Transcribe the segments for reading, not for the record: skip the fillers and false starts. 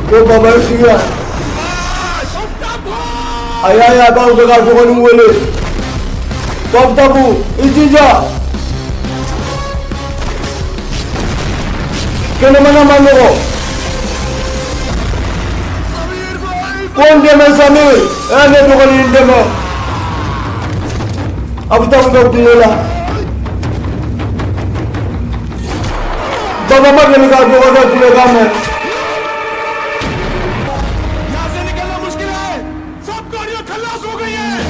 Ko baba ye sigi yan, a y'a ye a b'aw bɛ ka dɔgɔnin wele ko Aftabu, i jija, kɛnɛmana man nɔgɔ, ko n dɛmɛ Samir, ɛ ne dɔgɔnin, n dɛmɛ. Aftabu bɛ kungo la, baba ma deli k'a dɔgɔkɛ kulekan mɛn. यहाँ से निकलना मुश्किल है। सब गाड़ियां खल्लास हो गई हैं।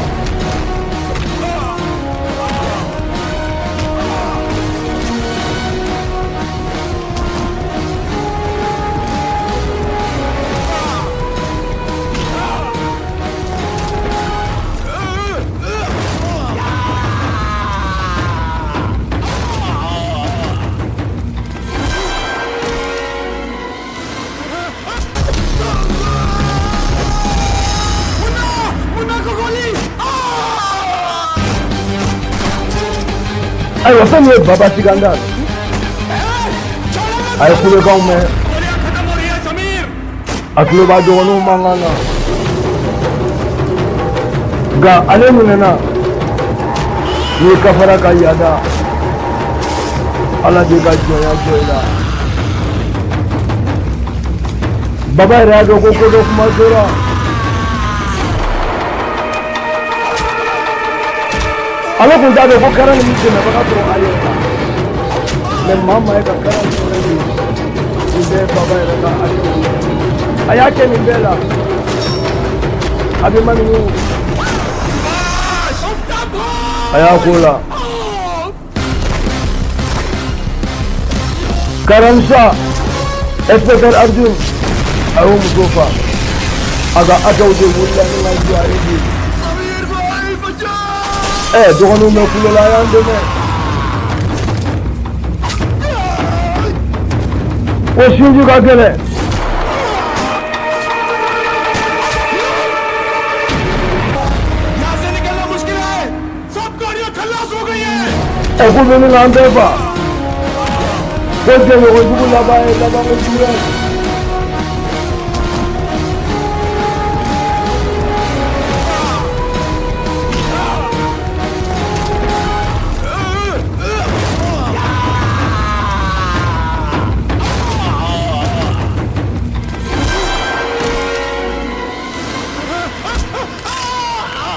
मुन्ना, मुन्ना को गोली! Ayiwa, fɛn min ye baba Sikandar, a ye kulekanw mɛn. गोलियां खत्म हो रही है Sameer. A tulo b'a dɔgɔninw mankan na, nka ale ɲinɛna n'i kafara ka yaada, Ala de ka jɔnya jɔ i la. Baba yɛrɛ y'a dɔn ko ko dɔ kuma sera. Ale kun t'a dɔn ko kara nin dɛmɛbaga sɔrɔ a yɛrɛ la, mɛ maa maa ye ka kara nin fɛnɛ de, nin bɛɛ ye baba yɛrɛ ka hakili ye. A y'a kɛ nin bɛɛ la, a bɛ ma ninnu, a y'a ko la. Karamsa, inspecteur Arjun, a y'o muso fa, a ka hakɛw de wulila ni ka jɔ a ye bi. Sameer भाई, बचाओ! Ɛ, dɔgɔninw bɛ kulo la, a y'an dɛmɛ. Ko sinji ka gɛlɛn. यहाँ से निकलना मुश्किल है। सब गाड़ियां खल्लास हो गई हैं। Ɛ, k'u bɛ min k'an bɛɛ fa, ko jɛɲɔgɔn jugu laban ye labanko juguya ye.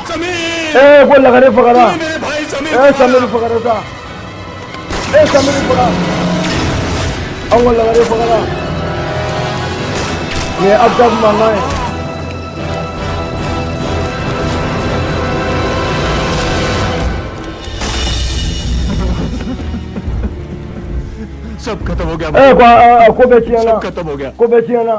Sameer! Ɛ, ko lagare fagara. मेरे भाई समीर! Ɛ, Samiri fagara sa. Ɛ, Samiri faga, anw ka lagare fagara. Nin ye Aftab mankan ye. सब खत्म हो गया। Ɛ, ko a ko bɛɛ tiɲɛna. सब खत्म हो गया। Ko bɛɛ tiɲɛna.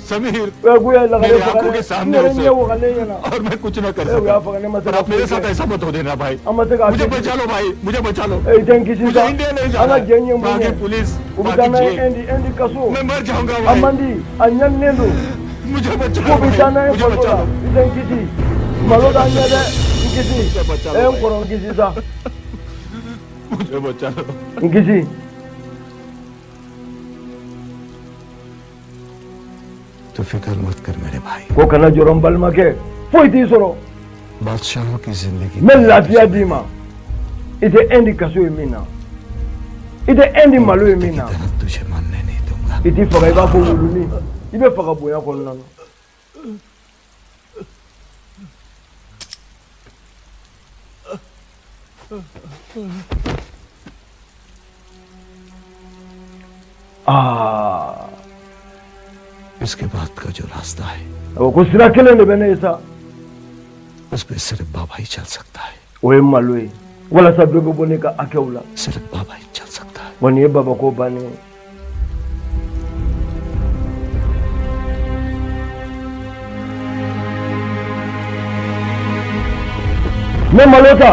Sameer! Ɛ, k'u ye lagare मेरी faga आंखों dɛ. के N सामने yɛrɛ उसे ɲɛ wagalen ɲɛna. और मैं कुछ ना कर ɛ, u y'a सका। faga, ne ma se पर ka आप मेरे foyi साथ kɛ. ऐसा मत हो देना भाई। An ma se k'a मुझे kɛ. बचा लो भाई, मुझे बचा लो। Ɛ, i tɛ n kisi मुझे sa. India नहीं An जाना ka है। jɛ ye mun वहाँ ye? की पुलिस, U bɛ वहाँ taa की n'a ye jail. Indi, Indi kaso. मैं मर जाऊंगा A भाई। man di, a ɲaninen don. मुझे बचा K'u लो bɛ taa n'a भाई, ye मुझे faso बचा la. लो। I tɛ n kisi, malo t'an ɲɛ dɛ, n kisi. बचा Ɛ, लो n kɔrɔ, n kisi sa. मुझे बचा लो। N kisi. तो फिक्र मत कर मेरे भाई। Ko kana jɔrɔ, n balimakɛ, foyi t'i sɔrɔ. बादशाहों की जिंदगी N bɛ lafiya d'i ma, i tɛ Indi kaso ye min na, i tɛ Indi malo ye min na. तरह तुझे मरने नहीं दूंगा। I t'i faga i b'a fɔ wulunin, i bɛ faga bonya kɔnɔna na. Aa! इसके बाद का जो रास्ता है, A ko sira kelen de bɛ ne ye sa. उस पर सिर्फ बाबा ही चल सकता है। O ye malo ye, walasa dɔ bɛ bɔ ne ka hakɛw la. सिर्फ बाबा ही चल सकता है। Wa nin ye babako bannen ye. N bɛ malo ta.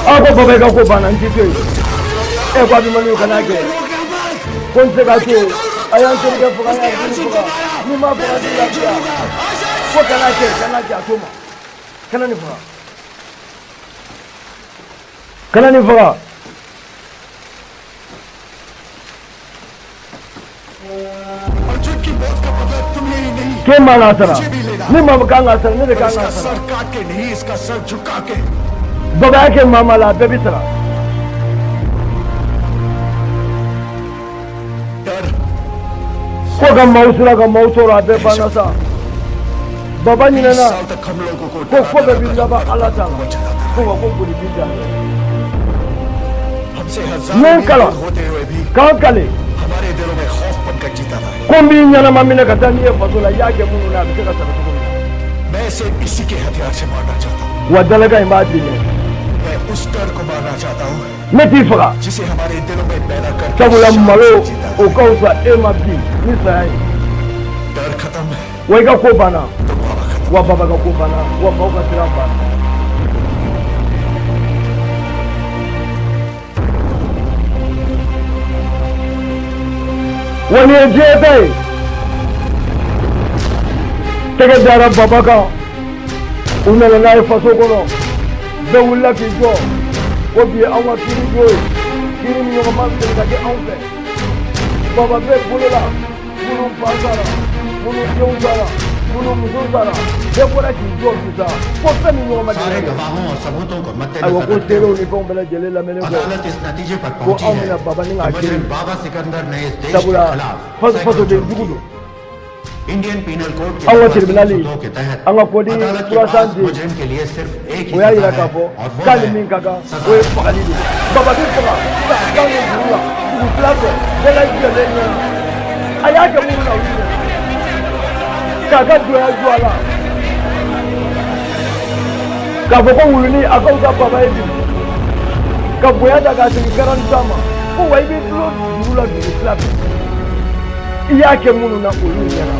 Aw ko baba, i ka ko banna, n t'i to yen. Ɛ, ko Abimaniw, kana kɛ, ko n tɛ se ka to yen. A y'an terikɛ faga, a y'an faga, n'i ma faga, n tɛ lafiya. Ko kana kɛ, kana kɛ, a to ma. Kana nin faga, kana nin faga. Arjun की मौत का बदला तुम्हें ही नहीं, K'e man k'a sara. मुझे भी लेना। Ni maa kan k'a sara, ne de पर kan इसका k'a sara. Sir काट के नहीं, इसका सर झुका के। Baba y'a kɛ maa maa la, a bɛɛ bi sara. डर Ko ka maaw siran, ka maaw tɔɔrɔ, a bɛɛ banna sa. Baba 20 ɲinɛna साल तक हम लोगों को ko डरा ko bɛɛ डरा bi कर laban हमारे Ala ta हुकूमत la. चलाता Ko wa ko boli b'i dan. रहा। हमसे हजारों N ye n मील kalan दूर होते हुए भी k'an kale हमारे दिलों में खौफ बनकर जीता रहा है। ko n b'i ɲɛnama minɛ ka taa n'i ye faso la, i y'a kɛ minnu na, a bɛ se ka sara cogo min na. मैं इसे इसी के हथियार से मारना चाहता हूँ। Wa dalakan in b'a dɛmɛ. मैं उस डर को मारना चाहता हूँ Ne t'i faga, जिसे हमारे दिलों में पैदा करके sabula शान malo से जीता o रहा ka fisa e ma bi ni saya ye. है। डर खत्म है Wa i ka ko banna. तो बाबा खत्म। Wa baba ka ko banna, wa maaw ka siran banna. Wa nin ye diɲɛ ta ye. Tɛgɛ dara baba kan, u nana n'a ye faso kɔnɔ, bɛɛ wulila k'i jɔ ko bi ye anw ka kiiri don ye, kiiri min ɲɔgɔn ma deli ka kɛ anw fɛ. Baba bɛ bolo la, minnu fa sara, minnu denw sara, minnu muso sara, bɛɛ bɔra k'i jɔ bi sa ko fɛn min ɲɔgɔn ma सारे deli ka kɛ. गवाहों और सबूतों को Ayiwa, मद्देनजर ko रखते seerew हुए ni fɛnw bɛɛ lajɛlen lamɛnnen kɔ, अदालत इस नतीजे पर ko पहुंची anw है bɛna baba ni कि k'a kiri, मुजरिम बाबा सिकंदर ने इस देश के sabula खिलाफ सैकड़ों fasoden जुर्म jugu किए। don. Indian penal code के Anw ka दफा tribunal 302 के तहत an ka code अदालत के 300 पास di मुजरिम के लिए सिर्फ एक ही o y'a सजा yira है k'a fɔ और वो k'a ni है min ka kan, सजा। O ye fagali de ye. Baba bɛ faga k'a kan don juru la dugu tila fɛ, bɛɛ lajɛlen ɲɛna. A y'a kɛ minnu na, olu ɲɛna, k'a ka jɔnya jɔ a la, k'a fɔ ko wuluni a ka fisa baba ye bi, ka bonya ta k'a segin garanti ma, ko wa i b'i dulon juru la dugu tila fɛ, i y'a kɛ minnu na, olu ɲɛna,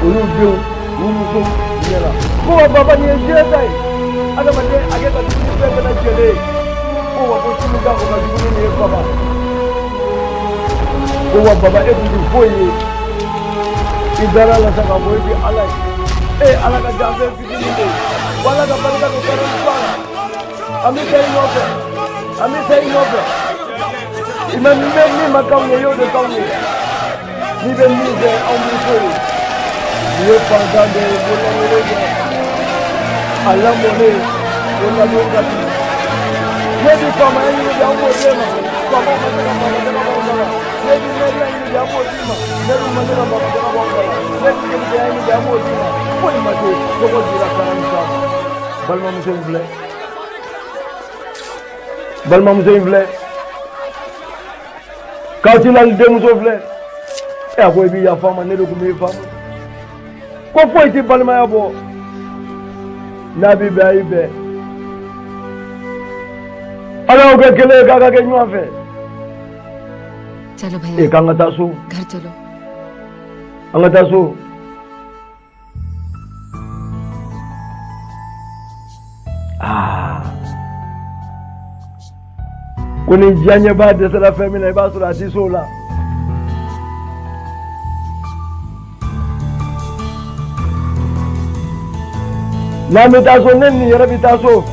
olu denw, olu musow ɲɛna, ko wa baba nin ye diɲɛ ta ye, adamaden a kɛ ka jugu ni fɛn bɛɛ lajɛlen ye, ko wa ko sini ka o ka jugu ni nin ye baba, ko wa baba e kun ti foyi ye, i dara la sa k'a fɔ e ti Ala ye, e ye Ala ka danfɛn fitinin de ye, ko Ala ka barika don garanti la, an bɛ taa i nɔfɛ, an bɛ taa i nɔfɛ, i ma min ma k'anw ye, i y'o de k'anw ye, n'i bɛ min kɛ, anw b'i to yen. Nin ye fantan dɔ ye, bololankolon dɔ, a lamɔnen o ladon ka di. Ne bi faamaya ɲini bi, an b'o d'e ma, faamaw ma se ka faama dama b'anw da la. Ne bi mɛriya ɲini bi, an b'o d'i ma, mɛriw ma se ka faama dama b'anw da la. Ne bi denmisɛnya ɲini bi, an b'o d'i ma, foyi ma se, tɔgɔ dira karan sa ma. Balimamuso in filɛ, balimamuso in filɛ, Katilali denmuso filɛ. E a ko i b'i yafa ma, ne de tun b'i faamu ko foyi tɛ balimaya bɔ, n'a b'i bɛn, a y'i bɛn. Ala y'aw kɛ kelen ye k'a ka kɛ ɲɔgɔn fɛ. चलो E भैया, k'an ka taa so. घर चलो। An ka taa so. Aa, ko ni diyaɲɛbaa dɛsɛra fɛn min na, i b'a sɔrɔ a ti s'o la. N'an bɛ taa so, ne ni nin yɛrɛ bɛ taa so.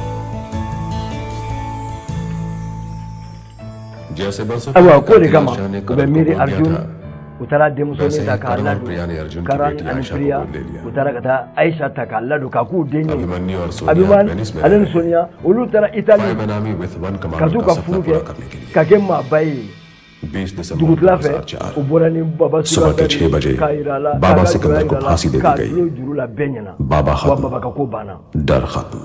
जैसे बरसों Ayiwa, पहले k'o de Kartik kama Asha ने u bɛ करण को miiri गोद लिया Arjun था, u taara denmusonin वैसे ta ही k'a करण और ladon. प्रिया ने अर्जुन की Karan बेटी ani Ayesha को Priya गोद ले लिया। u taara ka taa Ayisa ta k'a ladon k'a k'u den ye. Abhimanyu और सोनिया Abhiman Venice में ale रह ni रहे हैं, Sonia olu taara Itali five man army with one ka commando t'u का ka सपना furu पूरा kɛ करने के लिए। ka kɛ maaba ye. 20 दिसंबर Dugutila fɛ, 2004 u bɔra ni baba सुबह के Sikandar 6 बजे k'a yira a la Baba k'a ka jɔnya Sikandar को yira a la, फांसी दे दी k'a गई। dulon juru la bɛɛ ɲɛna. बाबा Wa खत्म, baba ka ko banna. डर खत्म।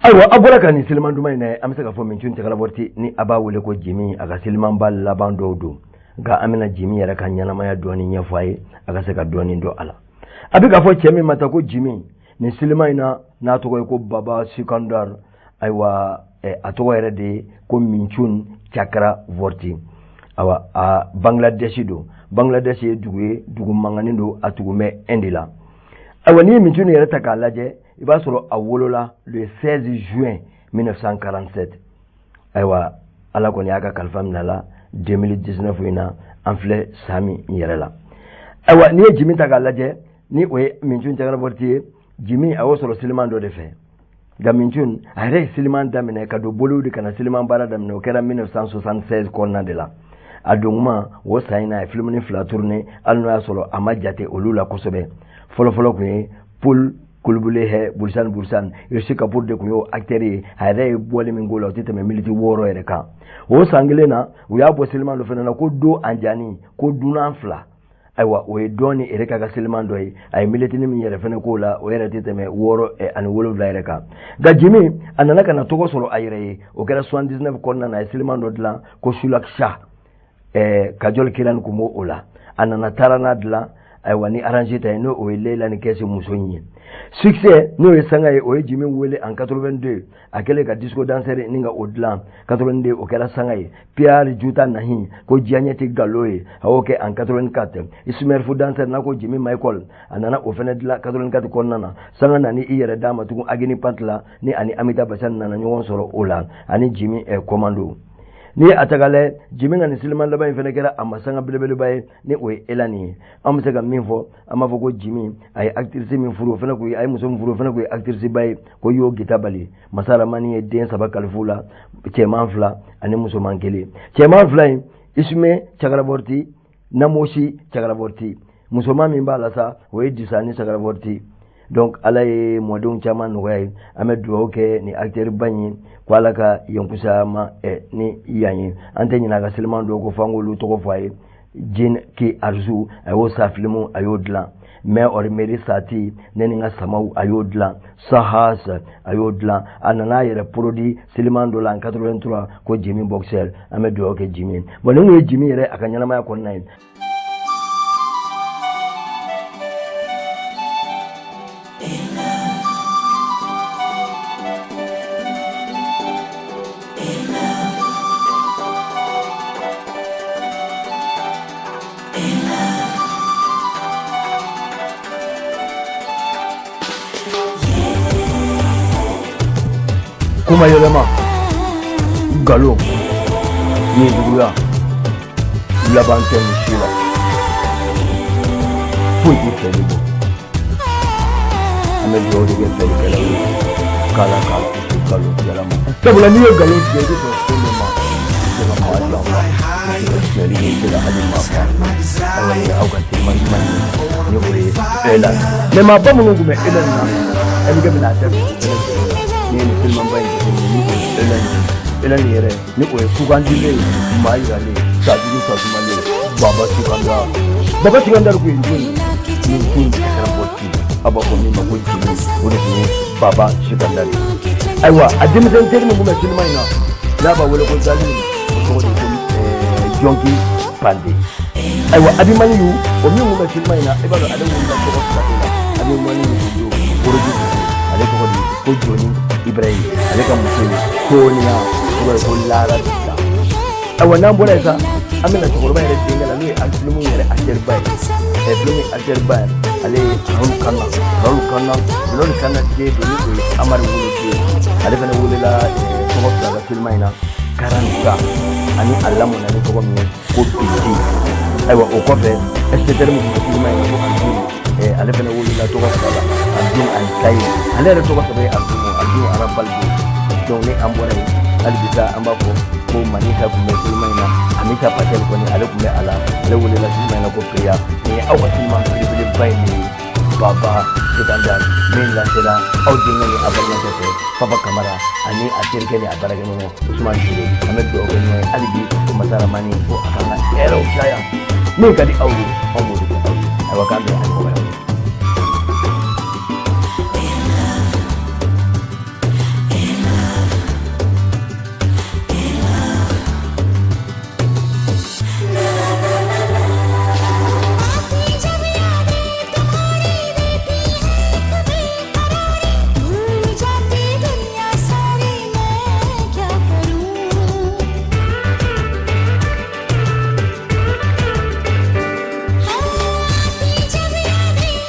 Ayiwa, a bɔra ka nin seliman duman in na, an bɛ se k'a fɔ Mintun Chakraborty ni a b'a wele ko Jimi, a ka selimanba laban dɔw don, nka an bɛna Jimi yɛrɛ ka ɲɛnamaya dɔɔni ɲɛfɔ a ye, a ka se ka dɔɔni dɔn a la. A bɛ k'a fɔ cɛ min ma ta ko Jimi nin seliman in na, n'a tɔgɔ ye ko Baba Sikandar. Ayiwa, a tɔgɔ yɛrɛ de ye ko Mintun Chakraborty. Ayiwa, a Bangladesh don. Bangladesh ye dugu ye, dugu mankannin don, a tugu bɛ Inde la. Ayiwa, n'i ye Mintun yɛrɛ ta k'a lajɛ, i b'a sɔrɔ a wolola le 16 juin 1947. Ayiwa, Ala kɔni y'a ka kalifa minɛ a la 2019 in na, an filɛ san min yɛrɛ la. Ayiwa, n'i ye Jimi ta k'a lajɛ, ni o ye Mintun Chakraborty ye, Jimi a y'o sɔrɔ seliman dɔ de fɛ. Nka Mintun a yɛrɛ ye siliman daminɛ ka don Bollywood ka na siliman baara daminɛ, o kɛra 1976 kɔnɔna de la. A don kuma o san in na, a ye filimuni fila tourné, hali n'o y'a sɔrɔ a ma jate olu la kosɛbɛ. Fɔlɔfɔlɔ tun ye Paul Kulubali hɛ Burusan Burusan, Rishi Kapoor de tun y'o acteur ye. A yɛrɛ ye bɔli min k'o la, o tɛ tɛmɛ miniti 6 yɛrɛ kan. O san kelen na, u y'a bɔ siliman dɔ fana na ko Do Anjani, ko dunan fila. Ayiwa, o ye dɔn ni Ereka ka siliman dɔ ye. A ye militini min yɛrɛ fana k'o la, o yɛrɛ tɛ tɛmɛ 6 ani 7 yɛrɛ kan. Nka Jimi a nana ka na tɔgɔ sɔrɔ a yɛrɛ ye, o kɛra 79 kɔnɔna na. A ye siliman dɔ dilan ko Sulaksha, Kajol Kiran kun b'o la. A nana taara n'a dilan, ayiwa, ni arrange ta ye, n'o o ye Leila ni Kɛsi muso in ye. Succès, n'o ye sanga ye, o ye Jimi wele en 82. A kɛlen ka disco danseur ni ka o dilan 82, o kɛra sanga ye. Pyar Jhutha Nahin, ko diyaɲɛ tɛ galo ye, a y'o kɛ en 84. Ismerfu danseur n'a ko Jimi Michael, a nana o fana dilan 84 kɔnɔna na. Sanga nani i yɛrɛ d'a ma tugun Agnipath la, ni ani Amitabh Bachchan nana ɲɔgɔn sɔrɔ o la, ani Jimi Commando. N'i ye a ta k'a lajɛ, Jimi ka nin siliman laban in fana kɛra a ma sanga belebeleba ye, ni o ye Elani ye. An bɛ se ka min fɔ, an b'a fɔ ko Jimi a ye actrice min furu, o fana kun ye, a ye muso min furu, o fana kun ye actrice ba ye, ko Yogita Bali. Masa Ramani ye den 3 kalifu la, cɛman 2 ani musoman 1. Cɛman 2 in, Isume Chakraborty, Namosi Chakraborty. Musoman min b'a la sa, o ye Disani Chakraborty. Donc Ala ye mɔdenw caman nɔgɔya ye. An bɛ dugawu kɛ ni acteur ba in ye, ko Ala ka yen kusaya ma ni yan ye. An tɛ ɲinɛ a ka siliman dɔw ko, f'an k'olu tɔgɔ fɔ a ye. Jin Ki Arzu, a y'o sa filimu, a y'o dilan. Main Aur Mere Saathi, ne ni n ka samaw, a y'o dilan. Sahas, a y'o dilan. A nana a yɛrɛ produit siliman dɔ la en 83 ko Jimi Boxer. An bɛ dugawu kɛ Jimi ye. Bon, nin kun ye Jimi yɛrɛ a ka ɲɛnamaya kɔnɔna ye. Kuma yɛlɛma, nkalon, ɲɛjuguya laban tɛ nin si la, foyi tɛ fɛli bɔ. An bɛ dugawu de kɛ fɛlikɛlaw ye k'Ala k'a kisi nkalon tigɛla ma, sabula n'i ye nkalon tigɛ, i bɛ sɔn fɛn min ma, i tɛ se ka maa janfa, i tɛ se ka sonyali kɛ, i tɛ se ka hali maa fa. Ayiwa, nin ye aw ka teliman ɲuman ye, ni o ye Elan. Mais maaba minnu tun bɛ Elan na, MK bɛna a daminɛ bɛɛ lajɛlen na. Ni ye nin telimanba in jateminɛ, ni o ye Elan ye, Elan yɛrɛ, ni o ye sugandilen ye, maa yiralen, sajugu sasumalen, Baba Sikandar. Baba Sikandar kun ye jɔn ye? Nin kun Chakraborty, a b'a fɔ min ma ko Jimi, o de tun ye Baba Sikandar ye. Ayiwa, a denmisɛnnin teri min tun bɛ sinima in na, n'a b'a wele ko Zalim, o tɔgɔ de ko Jɔnki Pande. Ayiwa, Abimanyu, o min tun bɛ sinima in na, i b'a dɔn ale wolola tɔgɔ fila de la. Abimanyu tun don Oroji, ale tɔgɔ de ko Jɔni Ibrahim. Ale ka muso ye Sonia, tɔgɔ ye ko Lara Dutta. Ayiwa, n'an bɔra yen sa, an bɛna cɛkɔrɔba yɛrɛ denkɛ la, n'o ye filimu yɛrɛ acteur ba ye. Filimu acteur ba ye, ale ye Rahul Khanna. Rahul Khanna, Vinod Khanna den don, ni o ye Amari woloden ye. Ale fana welela tɔgɔ fila la sinima in na, Karan Shah, ani a lamɔna ni tɔgɔ min ye ko Binti. Ayiwa, o kɔfɛ, inspecteur min tun bɛ sinima in na ko Arjun, ale fana welela tɔgɔ fila la, Arjun ani Tayi. Ale yɛrɛ tɔgɔ sɛbɛn ye Arjun, Arjun Rampal don. Donc ni an bɔra yen, hali bi sa, an b'a fɔ ko Manisha tun bɛ sinima in na. Amita Patel kɔni, ale tun bɛ a la, ale welela sinima in na ko Priya. Nin ye aw ka sinima belebeleba in de ye, Baba Sikandar, min lasera aw denkɛ ni a balimakɛ fɛ, Papa Kamara, ani a terikɛ ni a baarakɛɲɔgɔn Usman Ture. An bɛ dugawu kɛ ɲɔgɔn ye hali bi ko Masa Ramani ko a k'an ka hɛrɛw caya. Min ka di aw ye, anw b'o de kɛ aw ye. Ayiwa, k'an bɛn a ɲɔgɔn wɛrɛ. आती जब यादें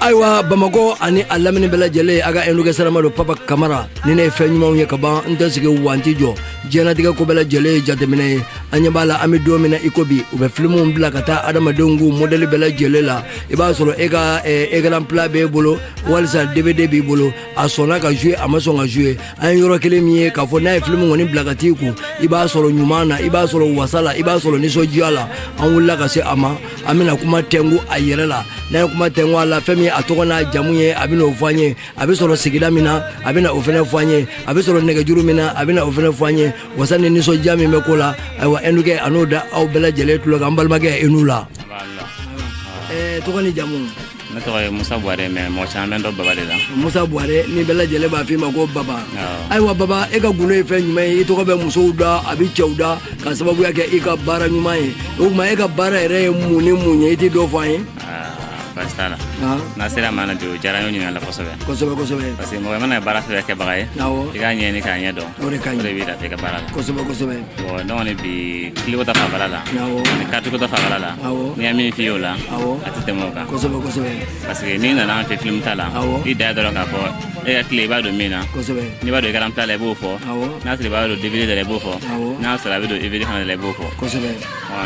Ayiwa, Bamakɔ ani a lamini bɛɛ lajɛlen, a ka Ɛndukɛ sarama don, Papa Kamara. Ni ne ye fɛn ɲumanw ye ka ban, n tɛ sigi wanti jɔ. Diɲɛnatigɛ ko bɛɛ lajɛlen ye jateminɛ ye. An ɲɛ b'a la, an bɛ don min na i ko bi, u bɛ filimuw bila ka taa adamadenw k'u modèle bɛɛ lajɛlen la. I b'a sɔrɔ e ka écran plat b'e bolo, walisa DVD b'i bolo, a sɔnna ka jouer, a ma sɔn ka jouer. An ye yɔrɔ kelen min ye k'a fɔ n'a ye filimu kɔni bila ka t'i kun, i b'a sɔrɔ ɲuman na, i b'a sɔrɔ wasa la, i b'a sɔrɔ nisɔndiya la. An wulila ka se a ma, an bɛna kuma tɛnku a yɛrɛ la. N'a ye kuma tɛnku a la, fɛn min a tɔgɔ n'a jamu ye, a bɛna o fɔ an ye. A bɛ sɔrɔ sigida min na, a bɛna o fɛnɛ fɔ an ye. A bɛ sɔrɔ nɛgɛjuru min na, a bɛna o fɛnɛ fɔ an ye. Wasa ni nisɔndiya min bɛ ko la, ayiwa, Ɛndukɛ, a n'o da aw bɛɛ lajɛlen tulo kan. An balimakɛ, i n'u la. Tɔgɔ ni jamu? Ne tɔgɔ ye Musa Buware, mais mɔgɔ caman bɛ n dɔn Baba de la. Musa Buware ni bɛɛ lajɛlen b'a f'i ma ko Baba. Ayiwa Baba, e ka gundo ye fɛn jumɛn ye? I tɔgɔ bɛ musow da, a bɛ cɛw da, ka sababuya kɛ i ka baara ɲuman ye. O tuma, e ka baara yɛrɛ ye mun ni mun ye? I tɛ dɔ fɔ an ye? Baasi t'a la. N'a sera maa na bi, o diyara n ye, o ɲininkali la kosɛbɛ. Kosɛbɛ kosɛbɛ. Parce que mɔgɔ mana baara fɛn fɛn kɛbaga ye, i k'a ɲɛɲini k'a ɲɛ dɔn. O de ka ɲi. O de b'i lafiya i ka baara la. Kosɛbɛ kosɛbɛ. Bon, ne kɔni bi, kiliko ta fanfɛla la ani karitiko ta fanfɛla la, n'i ye min f'i ye o la, a tɛ tɛmɛ o kan. Kosɛbɛ kosɛbɛ. Parce que n'i nana an fɛ film ta la, i dan ye dɔrɔn k'a fɔ e ka clé, i b'a don min na. N'i b'a don écran plat la, i b'o fɔ. N'a sɔrɔ i b'a don DVD da la, i b'o fɔ. N'a sɔrɔ a bɛ don DVD fana da la, i b'o fɔ.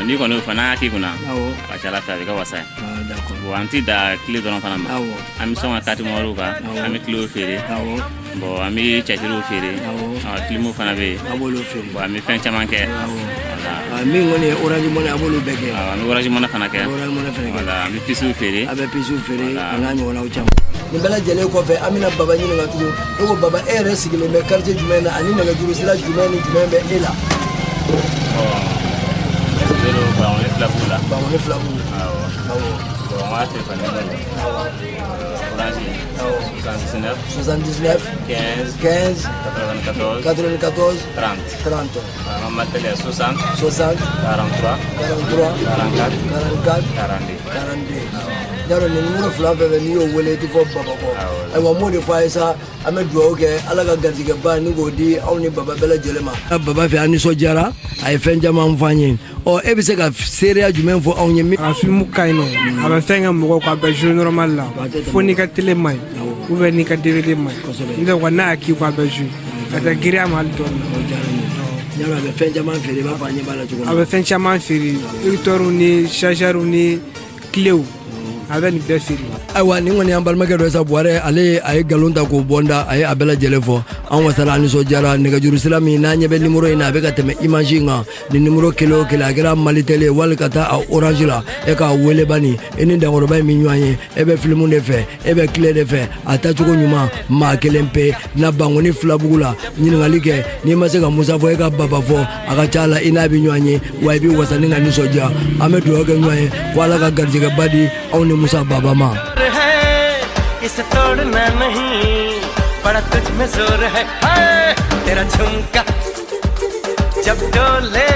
N'i kɔni y'o fɔ, n'a y'a k'i kunna, a ka ca Ala fɛ, a bɛ kɛ wasa ye. Bon, an ti da clé dɔrɔn fana ma. An bɛ sɔn ka carte mémoire kan, an bɛ cléw feere. Bon, an bɛ cɛtiriw feere, filimuw fana bɛ yen. A b'olu feere. Bon, an bɛ fɛn caman kɛ. Min kɔni ye Orange Money, a b'olu bɛɛ kɛ. An bɛ Orange Money fana kɛ. Orange Money fana kɛ. Voilà, an bɛ puces feere. A bɛ puces feere, a n'a ɲɔgɔnnaw caman. Nin bɛɛ lajɛlen kɔfɛ, an bɛna Baba ɲininka tugun. Ne ko Baba, e yɛrɛ sigilen bɛ quartier jumɛn na, ani nɛgɛjuru sira jumɛn ni jumɛn bɛ e la? Ne sigilen don Bankoni Filabugu la. Bankoni Filabugu. Awɔ. Bon, n ka téléphone numéro, Orange, 79 79 15 15 94 94 30. 30. An ka Malitel ye 60 60 43 43 44 44 42. 42. Yarɔ, nin numéro fila fɛn fɛn, n'i y'o wele, i ti fɔ Baba kɔ. Ayiwa, n b'o de fɔ a ye sa. An bɛ dugawu kɛ, Ala ka garijɛgɛba ni k'o di aw ni Baba bɛɛ lajɛlen ma. Baba fɛ, an nisɔndiyara, a ye fɛn caman fɔ an ye. Ɔ, e bɛ se ka seereya jumɛn fɔ anw ye min? A film ka ɲi nɔ, a bɛ fɛn kɛ mɔgɔw kan, a bɛ jouer normal la, fo n'i ka télé man ɲi ou bien n'i ka DVD man ɲi. N'o tɛ kɔni, n'a y'a k'i kun, a bɛ jouer, a tɛ girinya ma hali dɔɔni. Yarɔ, a bɛ fɛn caman feere, i b'a fɔ an ɲɛ b'a la cogo A min. bɛ fɛn caman feere, écouteur ni chargeur ni cléw, a bɛ nin bɛɛ feere. Ayiwa, nin kɔni y'an balimakɛ dɔ ye sa, Buwarɛ. Ale a ye nkalon ta k'o bɔ n da, a ye a bɛɛ lajɛlen fɔ. An wasara, an nisɔndiyara. Nɛgɛjuru sira min n'a ɲɛ bɛ nimoro in na, a bɛ ka tɛmɛ image in kan, nin nimoro kelen o kelen, a kɛra Malitel ye wali ka taa a Orange la, e k'a wele bani, e ni dankɔrɔba in bɛ ɲɔgɔn ye. E bɛ filimu de fɛ, e bɛ clé de fɛ, a tacogo ɲuman, maa kelen pe na Bankoni Filabugu la. Ɲininkali kɛ, n'i ma se ka Musa fɔ, e ka Baba fɔ, a ka ca la i n'a bɛ ɲɔgɔn ye, wa i bɛ wasa ni ka nisɔndiya. An bɛ dugawu kɛ ɲɔgɔn ye ko Ala ka garijɛgɛba di aw ni Musa Baba ma. है इसे तोड़ना नहीं, बड़ा तुझ में जोर है। हाय, तेरा झुमका जब डोले।